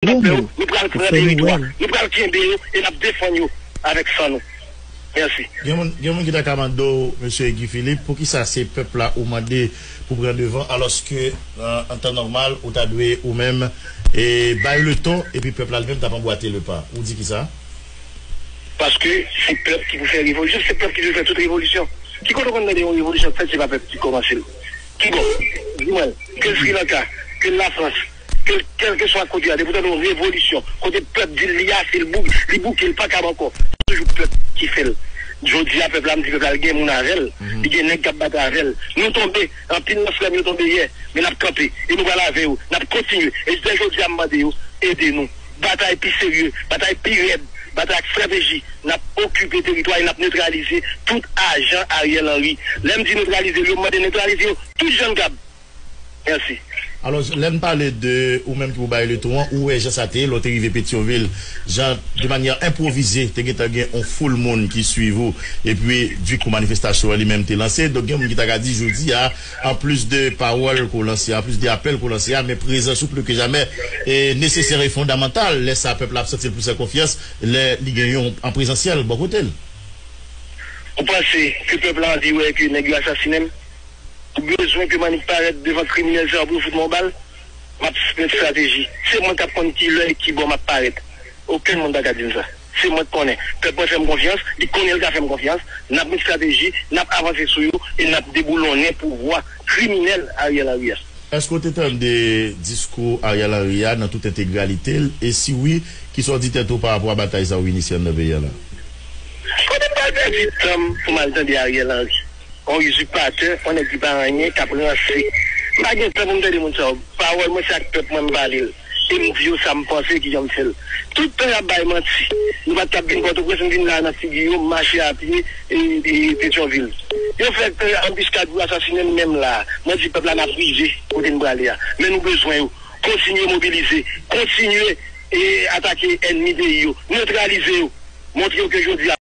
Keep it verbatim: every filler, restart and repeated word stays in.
N ap fè yo, nou pral pran teritwa, nou pral kenbe yo e n ap defann yo avèk san nou. Mèsi. Gen moun, gen moun ki ta ka mande w, mesye Guy Philippe, poukisa se pèp la ou mande pou pran devan, alòske, an, an tan nòmal, ou ta dwe ou menm e bay leton, epi pèp la li menm t ap anbwate lepa? Ou di kisa? Paske se pèp ki pou fè revolisyon, se pèp ki dwe fè tout revolisyon. Ki kote w konn tande yon revolisyon k fèt, se pa pèp ki kòmanse l? Kibò? Di mwen, ke l Sri Lanka, ke l Lafrans, ke l, kèlkeswa kote a, depi w tande yon revolisyon, kote pèp di l li ase, l bou-, li bouke, l pa kab ankò, se toujou pèp ki fè l. Jodi a, pèp la, m di pèp la, l gen moun avè l, li gen nèg k ap batay avè l. Nou tonbe, anpil nan frè m yo tonbe yè, men n ap kanpe, e nou pral avè yo, n ap kontinye. E jistè jodi a, m mande yo, ede nou. Batay pi serye, batay pi rèd, batay ak estrateji. N ap okipe teritwa e n ap netralize tout ajan Ariel Henry. Lè m di netralize l, yo mande netralize yo tout jan n kab. Mèsi. Alò, lè n pale de ou menm ki pou bay leton an, ou wè jan sa te ye, lè w te rive Petyonvil, jan de manyè enpwovize, te gentan gen yon foul moun ki swiv ou, epi dikou manifestasyon an li menm te lanse. Donk, gen moun ki ta ka di jodi a, anplis de pawòl ke w lanse, anplis de apèl ke w lanse a, men prezans ou plis ke jamè e nesesè e fondamantal. Lè sa, pèp la ap santi l plis an konfyans, lè li gen yon an prezansyèl bò kote l. Ou panse ke pèp la anvi wè ke nèg yo asasinen m? Ou bezwen ke m annik parèt devan kriminèl sa yo pou yo fout mwen yon bal? M ap met estrateji. Se mwen k ap konn ki lè e ki bò m ap parèt. Okenn moun pa ka di m sa. Se mwen k konnen. Pèp mwen fè m konfyans, li konnen l ka fè m konfyans. N ap met estrateji, n ap avanse sou yo e n ap deboulonnen pouvwa kriminèl Ariel Henry a. Èske w te tande diskou Ariel Henry a nan tout entegralite l? E si wi, kisa w di tèt ou pa rapò a batay sa yo w inisye anndan peyi a la? Kote m pral pèdi tan m pou m al tande Ariel Henry? Yon izipatè, yon nèg ki pa anyen, k ap ranse. M pa gen tan pou m tande moun sa yo. Pawòl mwen se ak pèp mwen m pale l. E m di yo sa m panse, kijan m fè l. Tout tan y ap bay manti. Nou pa t ap vin Pòtoprens, m vin la nan figi yo, m mache a pye e, e Petyonvil. Yo fè anbiskad pou yo asasinen m menm la. Mwen di pèp la n ap rive kote n prale a. Men nou bezwen yo. Kontinye mobilize. Kontinye e atake ènmi peyi yo. Netralize yo. Montre yo ke jodi a,